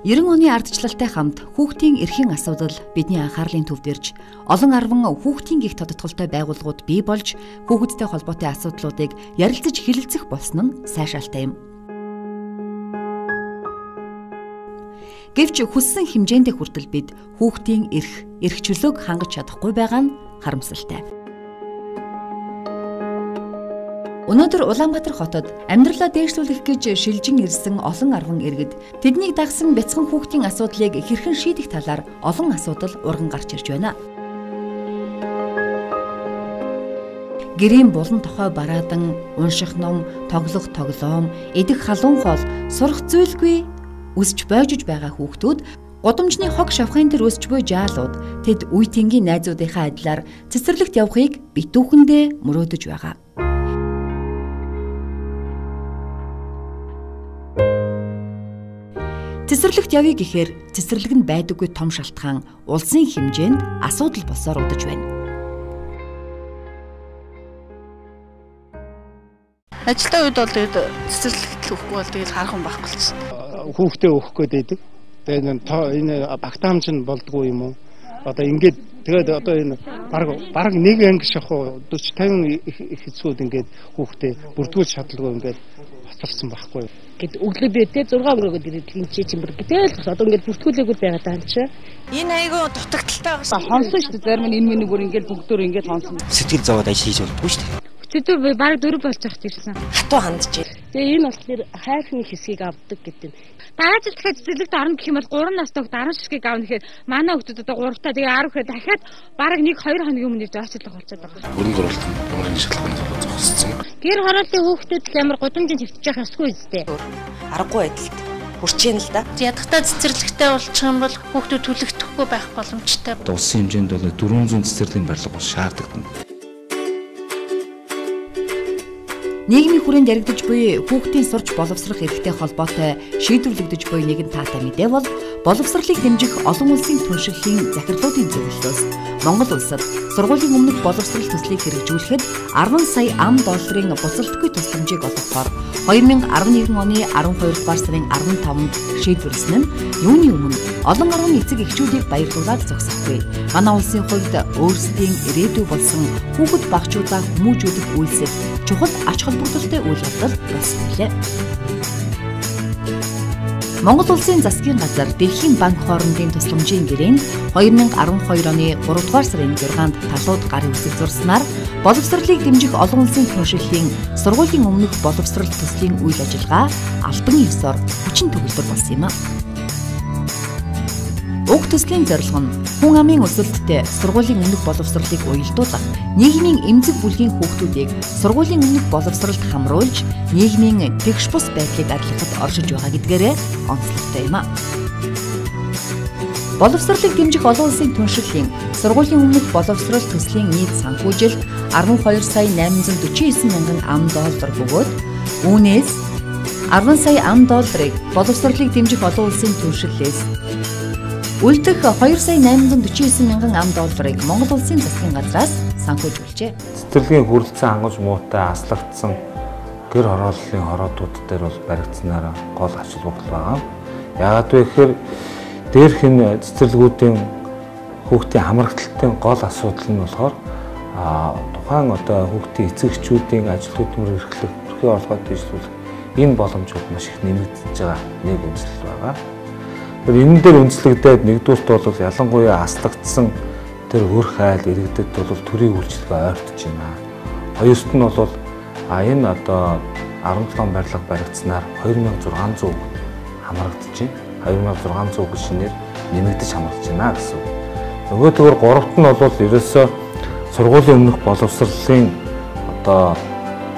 90 оны ардчлалтай хамт хүүхдийн эрхийн асуудал бидний анхаарлын төвд ирж, олон арван хүүхдийн гих тодотголтой байгууллагууд бий болж, хүүхэдтэй холбоотой асуудлуудыг ярилцаж хэлэлцэх болсон нь сайшаалтай юм. Гэвч хүссэн хэмжээндээ хүртэл бид хүүхдийн эрх чөлөөг хангаж чадахгүй байгаа нь харамсалтай. Өнөөдөр Улаанбаатар хотод амьдралаа дээшлүүлэх гэж шилжин ирсэн олон арван иргэд тэднийг дагсан бяцхан хүүхдийн асуудлыг хэрхэн шийдэх талаар олон асуудал урган гарч ирж байна. Гэрийн булан тохой бараадан, унших ном, тоглох тоглоом, идэх халуун хоол, сурах зүйлгүй өсч бойжиж байгаа хүүхдүүд гудамжны хог шавхын дээр өсч буй жаалууд тэд үе тэнгийн найзуудынхаа адилаар цэцэрлэгт явахыг битүүхэндээ мөрөөдөж байгаа. Цэцэрлэгт явъя гэхээр цэцэрлэг нь байдаггүй том шалтгаан улсын хэмжээнд асуудал болсоор удаж байна. Ажилтаа үед бол тэгээд цэцэрлэгт л өгөхгүй бол тэгэл харах юм байхгүй л чинь. Хүүхдээ өгөх гээд байдаг. Тэгээд энэ багтаамж нь болдгоо юм уу? Одоо ингээд тэгээд одоо энэ бараг нэг анги шахуу 40 50 их хэцүүд ингээд хүүхдээ бүрдгүүлж чадалгүй ингээд хоцорсон байхгүй. Гэт өглөө би тэ 6 өрөөгд ирээд энэ чи чимбэр гэтэл одоо ингээд бүртгүүлээгүй байгаа даа чи. Энэ айгүй дутагдaltaй байгаа шүү. Хонсон шүү дээ. Зарим нь энэ миний бүр ингээд бүгдөө ингээд хонсон. Сэтгэл зовоод ажил хийж болдгоо шүү дээ. Өчигдөр би бараг 4 болж явах ирсэн. Хатуу хандж. Тэгээ энэ болохоор хайрхны хэсгийг авдаг гэдэг юм. Дараа жил дахиад цэцэрлэгт орно гэх юм бол 3 настай хүүхд 10 ширхгийг авна гэхээр манай хүүхдүүд одоо 3 та тэгээ 10 гэхээр дахиад бараг 1 2 хоногийн өмнө ирж очлох болчиход байгаа. Хөрөнгө оруулалт нь ямар нэгэн шалтгаанаас болоод зогссон. Гэр хорооллын хүүхдүүд л ямар гудамжинд хэвтэж явах ёсгүй үстэй. Аргагүй байдалд хүрч ийн л да. Ядахтаа цэцэрлэгтэй болчих юм бол хүүхдүүд түлэгдэхгүй байх боломжтой. Улсын хэмжээнд бол 400 цэцэрлэгийн барилга бол шаардлагатай. Нийгмийн хүрээнд яригдаж буй хүүхдийн сурч боловсрох эрхтэй холбоотой шийдвэрлэгдэж буй нэгэн таатай мэдээ бол боловсролыг дэмжих олон улсын түншлэлийн захирлуудын зөвлөлөөс Монгол улсад сургуулийн өмнөх боловсрол төслийг хэрэгжүүлэхэд 10 сая ам долларын буцалтгүй тусламжийг олгохоор 2011 оны 12 дугаар сарын 15-нд шийдвэрлэсэн нь юуны өмнө олон арван эцэг эхчүүдийг баярлуулад зогсохгүй. Манай улсын хувьд өөрсдийн ирээдүй болсон хүүхэд багчуудаа хүмүүжүүлэх үйлсэд чухал ач холбогдолтой үйл явдал болсон билээ. Монгол улсын засгийн газар Дэлхийн банк хоорондын тусламжийн гэрээнд 2012 оны 3 дугаар сарын 6-нд талууд гарын үсэг зурснаар боловсролыг дэмжих олон улсын түншлэлийн сургуулийн өмнөх боловсрол төслийн үйл ажиллагаа албан ёсоор хүчин төгөлдөр болсон юм а. Уг төслийн зорилго нь хүн амын өсөлттэй сургуулийн өмнөх боловсролыг уялдуулах, нийгмийн эмзэг бүлгийн хүүхдүүдийг сургуулийн өмнөх боловсролд хамруулж, нийгмийн тэгш бус байдлыг арилгахад оршиж байгаа гэдгээрээ онцлогтой юм а. Боловсролыг дэмжих олон улсын түншлэлийн сургуулийн өмнөх боловсрол төслийн нийт санхүүжилт 12 сая 849 мянган ам доллар бөгөөд үүнээс 10 сая ам долларыг боловсролыг дэмжих олон улсын түншлэлээс үлдэх 2 сая 849 мянган ам долларыг Монгол улсын засгийн газраас санхүүжүүлжээ. Цэцэрлэгийн хүрэлцэн хангамж муутай аслагдсан гэр хорооллын хороотууд дээр бол баригдсанаар гол ач холбогдол байгаа. Яагаад вэ гэхээр дээрх энэ цэцэрлэгүүдийн хүүхдийн хамрагдалтын гол асуудал нь болохоор тухайн одоо хүүхдийн эцэг эхчүүдийн ажил хөдөлмөр эрхлэх, төрхийн орлогоо дэвшлүүлэх энэ боломжууд маш их нэмэгдэж байгаа нэг үзэл байгаа. Энэ дээр үндэслэгдээд нэгдүгüрт бол ялангуяа аслагдсан тэр хөрх айл иргэдэд бол төрийн үйлчилгээ ойртож байна. Хоёрт нь бол энэ одоо 17 барилга баригдсанаар 2600 хамрагдаж байна. 2600 хүн шинээр нэмэгдэж хамрагдаж байна гэсэн үг. Нөгөөдгөр гуравт нь бол ерөөсөө сургуулийн өмнөх боловсролын одоо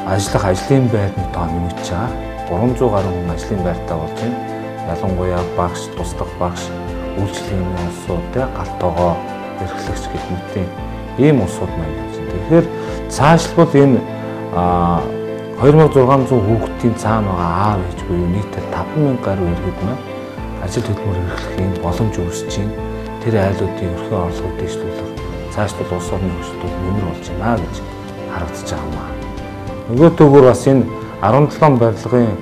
ажиллах ажлын байрны тоо нэмэгдэж байгаа. 300 гаруй хүн ажлын байртай болж байна. Ялангуяа багш, туслах багш, үйлчлэгийн улсууд, гал тогоо, эрхлэгч гэх мэтийн ийм улсууд маань явж байна. Тэгэхээр цаашлбал энэ 2600 хүүхдийн цаана байгаа аав ээж буюу нийтээр 5000 гаруй иргэд маань ажил хөдөлмөр эрхлэхийн боломж үүсэж байна. Тэр айлуудын ерхий орлогыг дэвшлүүлэх, цаашлбал улс орны хөгжилд нэмэр болж байна гэж харагдаж байгаа юм аа. Нөгөө төгөр бас энэ 17 барилгын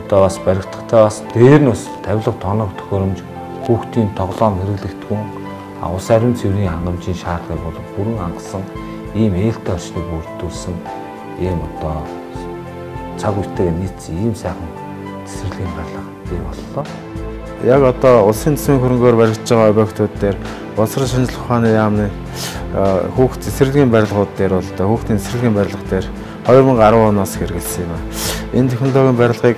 одоо бас баригдахтай бас дээр нь бас тавилга тоног төхөөрөмж, хүүхдийн тоглоом хэрэглэгдэхүүн, ус ариун цэврийн хангамжийн шаардлагыг бол бүрэн хангасан ийм ээлтэй орчныг бүрдүүлсэн ийм одоо цаг үетэйгээ нийцсэн ийм сайхан цэцэрлэгийн барилга бий боллоо. Яг одоо улсын төсвийн хөрөнгөөр баригдаж байгаа объектууд дээр Боловсрол шинжлэх ухааны яамны хүүхд цэцэрлэгийн барилгууд дээр бол одоо хүүхдийн цэцэрлэгийн барилга дээр 2010 оноос хэрэглэсэн юм аа. Энэ технологийн барилгыг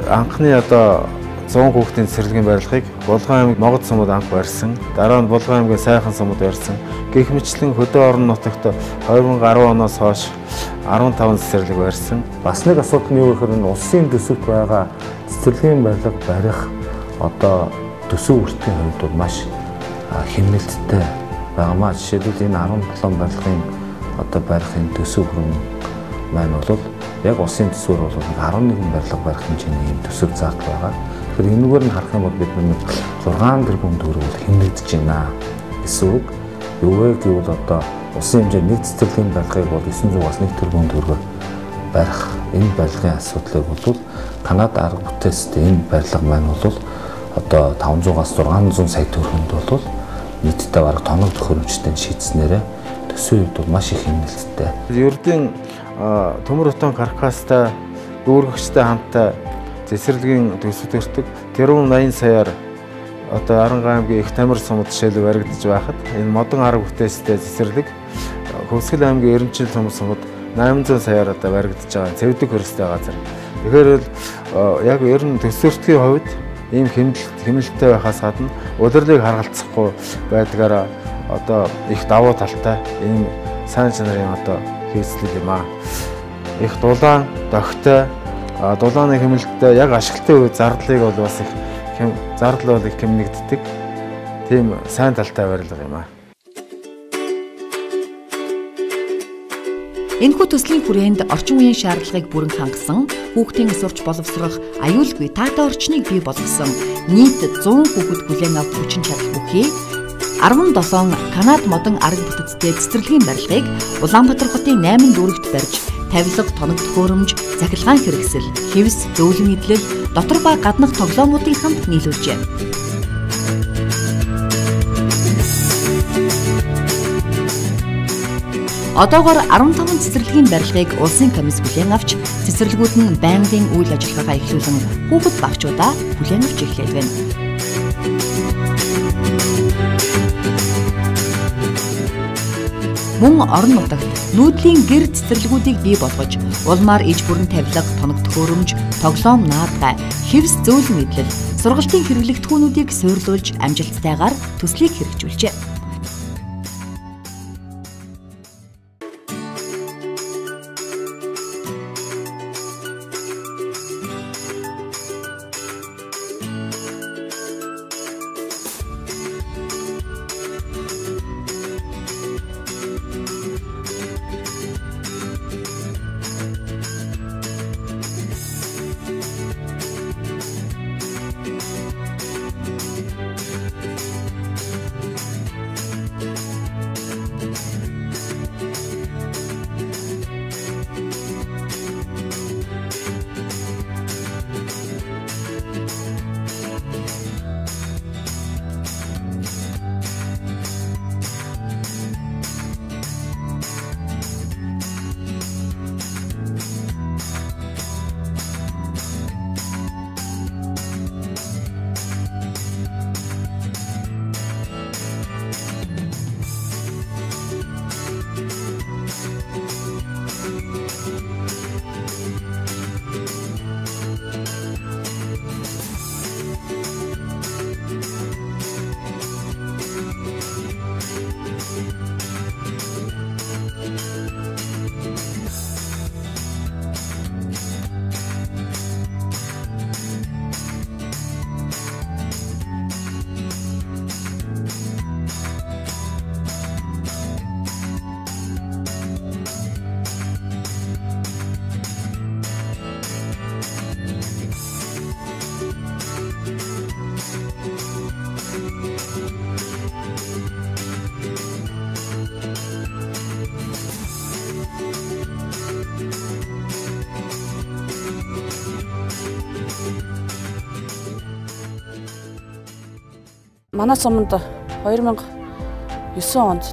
анхны одоо 100 хүүхдийн цэцэрлэгийн барилгыг Булган аймаг Могод сумад анх барьсан. Дараа нь Булган аймгийн Сайхан сумад барьсан. Гэх мэтлэн хөдөө орон нутагт 2010 оноос хойш 15 цэцэрлэг барьсан. Бас нэг асуудал нь юу гэхээр энэ улсын төсөвт байгаа цэцэрлэгийн барилга барих одоо төсөв өртгийн хувьд бол маш хэмнэлттэй байгаамаа. Жишээлбэл энэ 17 барилгын одоо барих энэ төсөв хөрөнгө маань бол яг улсын төсвөр бол 11 барилга барих хэмжээний ийм төсөв зардал байгаа. Тэгэхээр энэгээр нь харах юм бол бид нэг 6 тэрбум төгрөг бол хэмнэгдэж байна гэсэн үг. Юу вэ гэвэл одоо улсын хэмжээ нэг цэцэрлэгийн барилгыг бол 900-аас 1 тэрбум төгрөгөөр барих энэ барилгын асуудлыг бол Канада арга бүтээстэй энэ барилга маань бол одоо 500-аас 600 сая төгрөгөнд бол нийтдээ бараг тоног төхөөрөмжтэй шийдснээрээ төсвийн хувьд бол маш их хэмнэлттэй. Ердийн төмөр бетон каркастай дүүргэгчтэй хамттай цэцэрлэгийн төсөв төртөг тэрбум 80 саяар одоо Арангай аймгийн Их Тамир сумад жишээлбэл баригдаж байхад энэ модон арга бүтээстэй цэцэрлэг Хөвсгөл аймгийн Эрэмчил сумад 800 саяар одоо баригдаж байгаа цэвдэг хөрстэй газар. Тэгэхээр л яг ер нь төсөөртгийн хувьд ийм хэмнэлттэй байхаас гадна улирлыг харгалзахгүй байдгаараа одоо их давуу талтай ийм сайн чанарын одоо хийцлэл юм аа. Их дулаан, дохитой, дулааны хэмнэлттэй яг ашиглалтын үед зардлыг бол бас их зардал бол их хэмнэгддэг. Тийм сайн талтай барилга юм аа. Энэхүү төслийн хүрээнд орчин үеийн шаардлагыг бүрэн хангасан, хүүхдийн сурч боловсрох аюулгүй таатай орчныг бий болгосон нийт 100 хүүхэд хүлээн авах хүчин чадал бүхий 17 Канад модон арга бүтцтэй цэцэрлэгийн барилгыг Улаанбаатар хотын 8 дүүрэгт барьж, тавилга, тоног төхөөрөмж, цахилгаан хэрэгсэл, хэвс, зөөлөн эдлэл, дотор ба гаднах тоглоомуудын хамт нийлүүлжээ. Одоогоор 15 цэцэрлэгийн барилгыг улсын комисс хүлээн авч, цэцэрлэгүүд нь байнгын үйл ажиллагаагаа эхлүүлэн хүүхэд багчуудаа хүлээн авч эхлэв байна. Мөн орон нутагт нүүдлийн гэр цэцэрлэгүүдийг бий болгож, улмаар иж бүрэн тавилга, тоног төхөөрөмж, тоглоом наадгай, хэвс зөөлөн эдлэл, сургалтын хэрэглэгдэхүүнүүдийг суйрлуулж амжилттайгаар төслийг хэрэгжүүлжээ. Манай суманд 2009 онд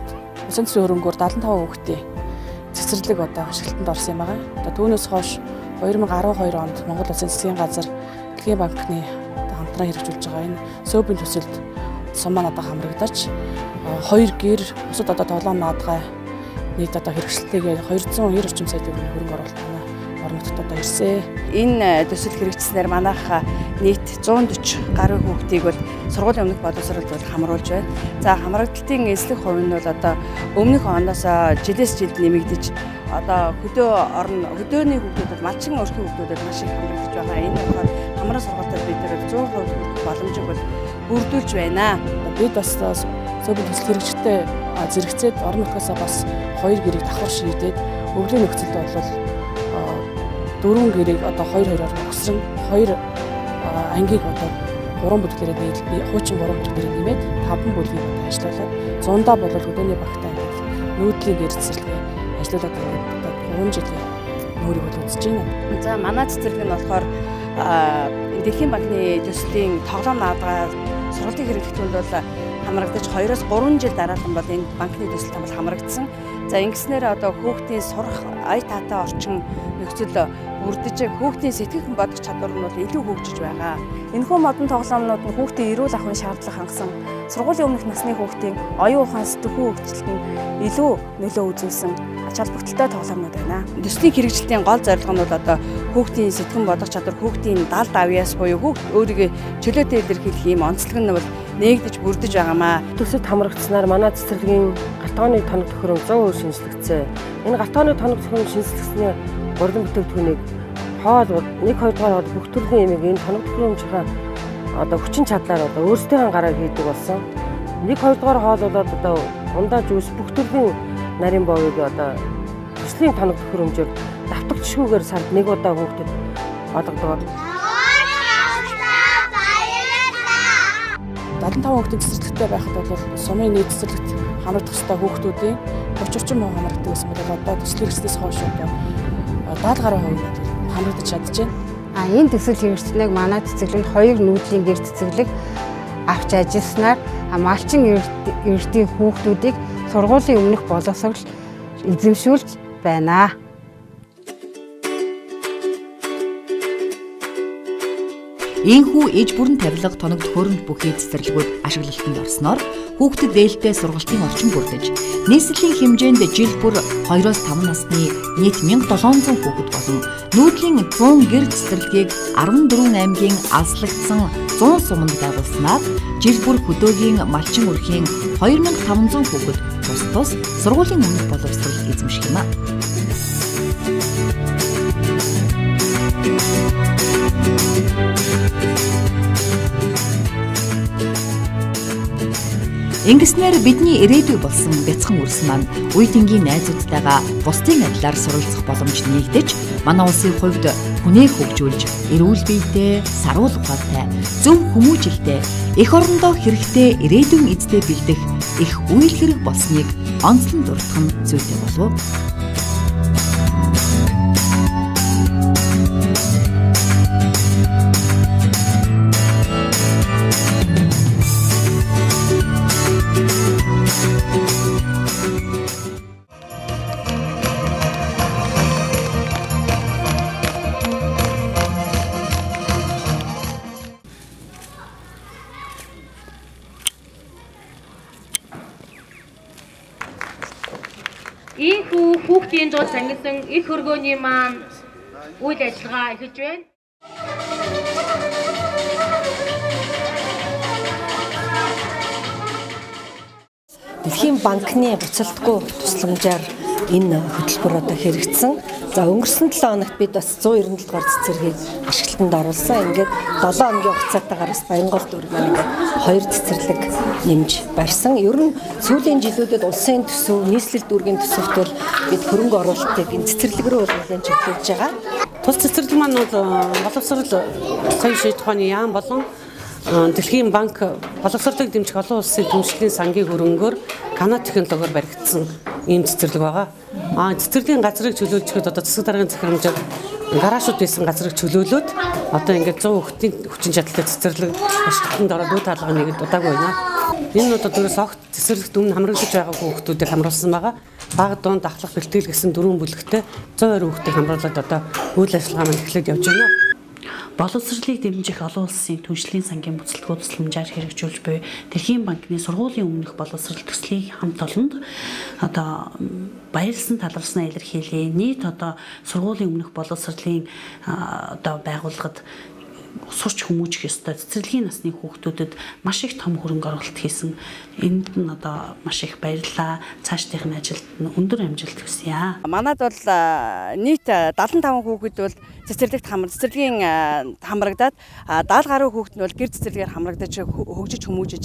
улсын төсвийн хөрөнгөөр 75 хүүхдийн цэцэрлэг одоо ашиглалтанд орсон юм байна. Одоо түүнээс хойш 2012 онд Монгол Улсын засгийн газар Дэлхийн банкны хамтран хэрэгжүүлж байгаа энэ СӨБ-ийн төсөлд сум маань одоо хамрагдаж 2 гэр бусад одоо тоглоом наадгай нийт одоо хэрэгжилттэйгээ 290 орчим сая төгрөгийн хөрөнгө оруулалт манай орон нутгад одоо ирсэн. Энэ төсөл хэрэгжсэнээр манайх нийт 140 гаруй хүүхдийг бол сургуулийн өмнөх боловсролд бол хамруулж байна. За хамрагдалтын эслэх хувь нь бол одоо өмнөх оноос жилээс жилд нэмэгдэж одоо хөдөө орон хөдөөний хүүхдүүд бол малчин өрхийн хүүхдүүд маш их хамрагдаж байгаа. Энэ болохоор хамран сургуультад бид нэр 100% хүрэх боломжийг бол бүрдүүлж байна. Бид бас СӨБ-ийн төсөл хэрэгжихтэй зэрэгцээд орон нутгаасаа бас 2 гэрийг давхар шийдээд өвлийн нөхцөлд бол 4 гэрийг одоо 2-2-оор өгсөн 2 ангийг одоо 3 бүлгээрээ нийлбэ хуучин 3 бүлгээрээ нэмээд 5 бүлгийг одоо ажиллуулад зундаа бол хөдөөний багтаа ингээд нүүдлийн гэр цэцэрлэгээ ажиллуулад ингээд одоо 3 жилийн нүүрийг бол үзэж байна. За манай цэцэрлэг нь болохоор Дэлхийн банкны төслийн тоглоом наадгаа сургалтын хэрэглэгдэхүүнд бол хамрагдаж 2-3 жил дараалан бол энэ банкны төсөлд бол хамрагдсан. За ингэснээр одоо хүүхдийн сурах ая таатай орчин нөхцөл бүрдэж хүүхдийн сэтгэх бодох чадвар нь бол илүү хөгжиж байгаа. Энэхүү модон тоглоомнууд нь хүүхдийн эрүүл ахуйн шаардлага хангасан сургуулийн өмнөх насны хүүхдийн оюун ухаан сэтгхүү хөгжилтөнд илүү нөлөө үзүүлсэн ач холбогдолтой тоглоомнууд байна. Төслийн хэрэгжилтийн гол зорилго нь бол одоо хүүхдийн сэтгэн бодох чадвар, хүүхдийн далд авьяас буюу хүүхд өөрийгөө чөлөөтэй илэрхийлэх ийм онцлог нь бол нээгдэж бүрдэж байгаамаа. Төсөлд хамрагдсанаар манай цэцэрлэгийн галтгооны тоног төхөөрөмж 100% шинжлэгдсэн. Энэ галтгооны тоног төхөөрөмж шинжлэгдсэний гурван бүтээгдэхүүнийг хоол 1 2 дугаар хоол бүх төрлийн юмыг энэ тоног төхөөрөмжийнхаа одоо хүчин чадлаар одоо өөрсдийнхээ гараар хийдэг болсон. 1 2 дугаар хоол болоод одоо ундаа жүүс бүх төрлийн нарийн боовыг одоо төслийн тоног төхөөрөмжөөр давтагдшгүйгээр сард нэг удаа хүүхдэд олгодог. 75 хүүхдийн цэцэрлэгтэй байхад бол сумын нийт цэцэрлэгт хамрагдах ёстой хүүхдүүдийн 30 орчим хувь хамрагддаг гэсэн бол одоо төсөл хэрэгжснээс хойш одоо 70 гаруй хувь нь хамрагдаж чадж байна. Энэ төсөл хэрэгжсэнийг манай цэцэрлэг нь 2 нүүдлийн гэр цэцэрлэг авч ажилласнаар малчин эрдийн хүүхдүүдийг сургуулийн өмнөх боловсрол эзэмшүүлж байна. Ийхүү иж бүрэн тавилга тоног төхөөрөмж бүхий цэцэрлэгүүд ашиглалтанд орсноор хүүхдэд дээлтэй сургалтын орчин бүрдэж, нийслэлийн хэмжээнд жил бүр 2-5 насны нийт 1700 хүүхэд болон нүүдлийн 100 гэр цэцэрлэгийг 14 аймгийн алслагдсан 100 суманд байгуулснаар жил бүр хөдөөгийн малчин өрхийн 2500 хүүхэд тус тус сургуулийн өмнөх боловсрол эзэмших юм а. Ингэснээр бидний ирээдүй болсон бяцхан үрс маань үе тэнгийн найзуудтайгаа бусдын адилаар суралцах боломж нээгдэж, манай улсын хувьд хүнээ хөгжүүлж, эрүүл биетэй, саруул ухаантай, зөв хүмүүжлэлтэй, эх орондоо хэрэгтэй ирээдүйн эзэдээ бэлдэх их үйл хэрэг болсныг онцлон дурдах нь зүйтэй болов уу? Ийхүү хүүхдийн дунд зангисан их өргөөний маань үйл ажиллагаа эхэлж байна. Дэлхийн банкны буцалтгүй тусламжаар энэ хөтөлбөр одоо хэрэгжсэн. За өнгөрсөн 7 хоногт бид бас 197 дугаар цэцэрлэгийг ашиглалтанд оруулсан. Ингээд 7 хоногийн хугацаатаагаар бас Баянгол дүүрэг маань ингээд 2 цэцэрлэг нэмж барьсан. Ер нь сүүлийн жилүүдэд улсын төсөв, нийслэл дүүргийн төсөвт бол бид хөрөнгө оруулалтыг энэ цэцэрлэг рүү нэлээд чиглүүлж байгаа. Тус цэцэрлэг маань бол боловсрол соёл шийдэх ухааны яам болон Дэлхийн банк боловсролыг дэмжих олон улсын түншлэлийн сангийн хөрөнгөөр Канада технологиор баригдсан ийм цэцэрлэг байгаа. Цэцэрлэгийн газрыг чөлөөлжихэд одоо засаг даргын захирамжаар Гаражууд байсан газрыг чөлөөлөөд одоо ингээд 100 хүүхдийн хүчин чадалтай цэцэрлэг ашиглалтанд ороод үе таалга нэгэд удаагүй байна. Энэ нь одоо дөрөөс огт цэцэрлэгт өмнө хамрагдаж байгаагүй хүүхдүүдийг хамруулсан байгаа. Бага дунд ахлах бэлтгэл гэсэн 4 бүлэгтээ 120 хүүхдийг хамруулад одоо үйл ажиллагаа маань эхлээд явж байна. Боловсролыг дэмжих олон улсын түншлэлийн сангийн буцалтгүй тусламжаар хэрэгжүүлж буй Дэлхийн банкны сургуулийн өмнөх боловсрол төслийг хамт олонд одоо баярлсан талархснаа илэрхийлье. Нийт одоо сургуулийн өмнөх боловсролын одоо байгууллагад сурч хүмүүжих ёстой цэцэрлэгийн насны хүүхдүүдэд маш их том хөрөнгө оруулалт хийсэн. Энд нь одоо маш их баярлалаа. Цаашдынх нь ажилд нь өндөр амжилт хүсье. Манад бол нийт 75 хүүхэд бол цэцэрлэгт цэцэрлэгийн хамрагдаад 70 гаруй хүүхэд нь бол гэр цэцэрлэгээр хамрагдаж хөгжиж хүмүүжиж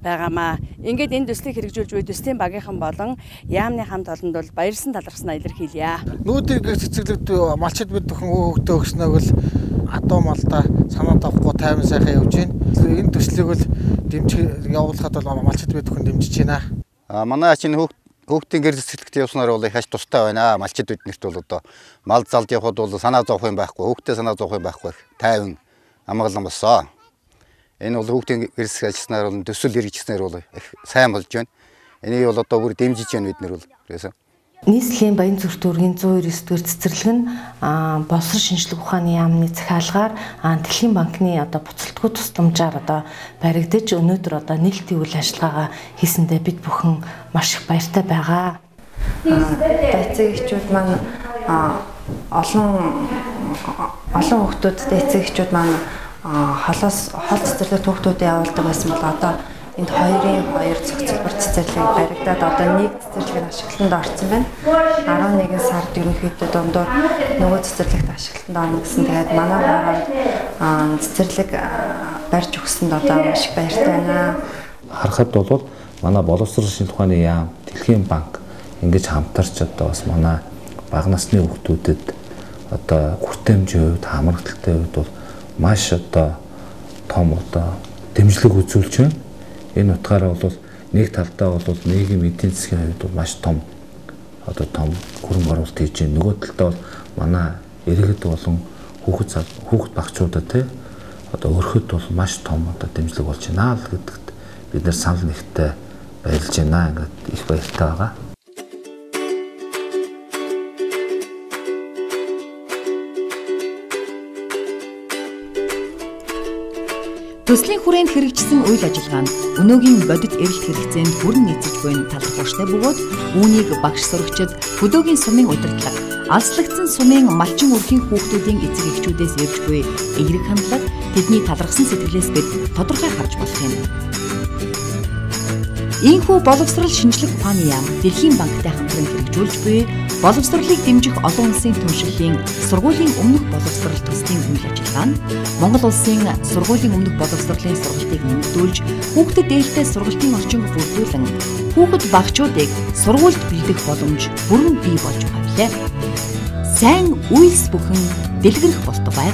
байгаамаа. Ингээд энэ төслийг хэрэгжүүлж буй төслийн багийнхан болон яамны хамт олонд бол баярлсан талархснаа илэрхийлье. Нүүдийн гэр цэцэрлэгт малчид бид бүхэн хүүхдээ өгснөг л адуу малдаа санаа тавихгүй тайван сайхан явж байна. Энэ төслийг бол дэмжих явуулахад бол малчид бид бүхэн дэмжиж байна. Манай ачин хүүхдийн гэр цэцэрлэгт явснаар бол их ач тустай байна. Малчид биднэрт бол одоо мал залд явхад бол санаа зовох юм байхгүй, хүүхдээ санаа зовох юм байхгүй, тайван амгалан болсон. Энэ бол хүүхдийн гэр цэцэрлэг ажилласнаар бол төсөл хэрэгжснээр бол их сайн болж байна. Энийг бол одоо бүр дэмжиж байна бид нар бол. Нийслэлийн Баян зүрх дүүргийн 199 дугаар цэцэрлэг нь боловсрол шинжлэх ухааны яамны захиалгаар Дэлхийн банкны одоо буцалтгүй тусламжаар одоо баригдаж өнөөдөр одоо нээлтийн үйл ажиллагаагаа хийсэндээ бид бүхэн маш их баяртай байгаа. Эцэг эхчүүд маань олон хүүхдүүдтэй эцэг эхчүүд маань холоос хол цэцэрлэгт хүүхдүүдээ явуулдаг байсан бол одоо энд 2-ын 2 цогцлбор цэцэрлэг баригдаад одоо нэг цэцэрлэг нь ашиглалтанд орсон байна. 11 сард ерөнхийдөө дундуур нөгөө цэцэрлэгт ашиглалтанд орно гэсэн. Тэгээд манай хороонд цэцэрлэг барьж өгсөнд одоо маш их баяртай байна. Харахад бол манай боловсрол шинжлэх ухааны яам, Дэлхийн банк ингэж хамтарч одоо бас манай бага насны хүүхдүүдэд одоо хүртээмжийн хувьд, хамрагдaltaй хувьд бол маш одоо том одоо дэмжлэг үзүүлж байна. Энэ утгаараа бол нэг талдаа бол нийгэм эдийн засгийн хувьд бол маш том одоо том хөрөнгө оруулалт хийж байна. Нөгөө талдаа бол манай иргэд болон хүүхэд багчуудаа тий одоо өрхөд бол маш том одоо дэмжлэг болж байна л гэдэгт бид нар санал нэгтээ баярлж байна. Ингээд их баяртай байгаа. Төслийн хүрээнд хэрэгжсэн үйл ажиллагаа нь өнөөгийн бодит эрэлт хэрэгцээнд бүрэн нийцэж буй талархууштай бөгөөд үүнийг багш сурагчид хөдөөгийн сумын удирдлага, алслагдсан сумын малчин өрхийн хүүхдүүдийн эцэг эхчүүдээс ирж буй эерэг хандлага тэдний талархсан сэтгэлээс бид тодорхой харж болох юм. Ийхүү боловсрол шинжлэх ухааны яам Дэлхийн банктай хамтран хэрэгжүүлж буй боловсролыг дэмжих олон улсын түншлэлийн сургуулийн өмнөх боловсрол төслийн үйл ажиллагаа нь Монгол улсын сургуулийн өмнөх боловсролын сургалтыг нэмэгдүүлж хүүхдэд дээлтэй сургалтын орчинг бүрдүүлэн хүүхэд багчуудыг сургуульд бэлдэх боломж бүрэн бий болж байгаа билээ. Сайн үйлс бүхэн дэлгэрэх болтугай.